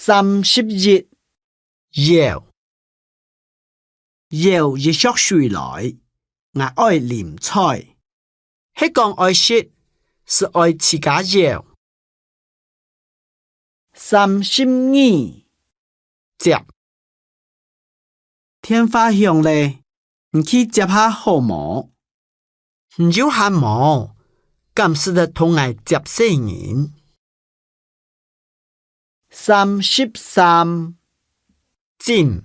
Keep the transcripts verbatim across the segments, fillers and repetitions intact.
三十一，舀。舀一勺水來，𠊎愛啉菜。係講愛食，斯愛自家舀。三十二，接。電話響咧，你去接下好無？你有閒無？敢使得同𠊎接細人？三十三，浸。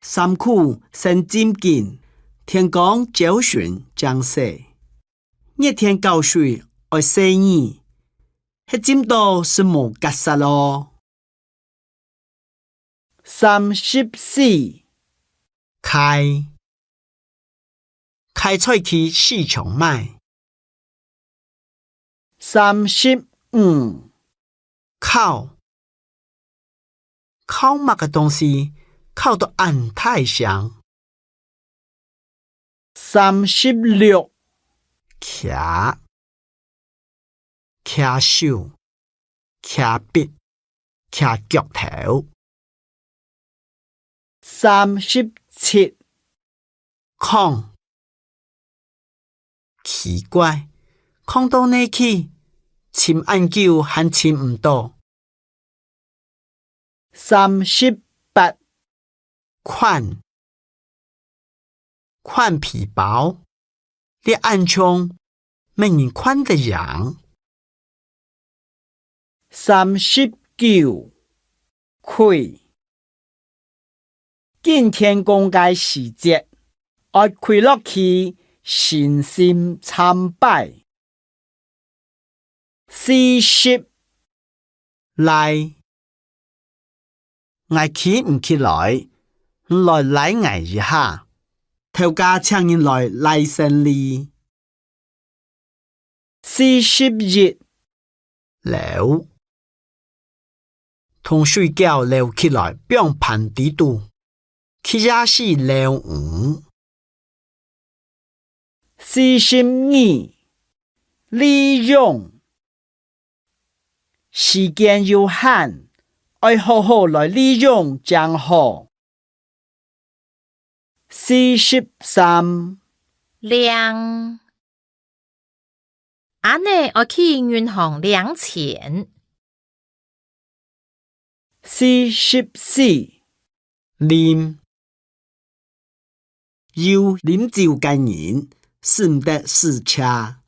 衫褲先浸緊，天光朝晨正洗。熱天搞水愛細義，係浸到斯無結煞囉。三十四，㧡。㧡菜去市場賣。三十五，敲。敲麼个東西，敲到恁大聲？三十六，徛。徛手，徛筆，徛腳頭。三十七，囥。奇怪，囥到哪去？尋恁久還尋毋到。三十八，擐。擐皮包，這恁重，麼人擐得贏？三十九，跪。今天公个時節，愛跪落去誠心參拜。四十，賴。𠊎企毋起來，你來賴𠊎一下。頭家請人來賴生理。四十一，撈。同水餃撈起來，放盤底肚，去夜市撈魚。四十二，利用。時間有限，愛好好來利用正好。四十三，領。阿姆愛去銀行領錢。四十四，啉。有啉酒个人，使毋得駛車。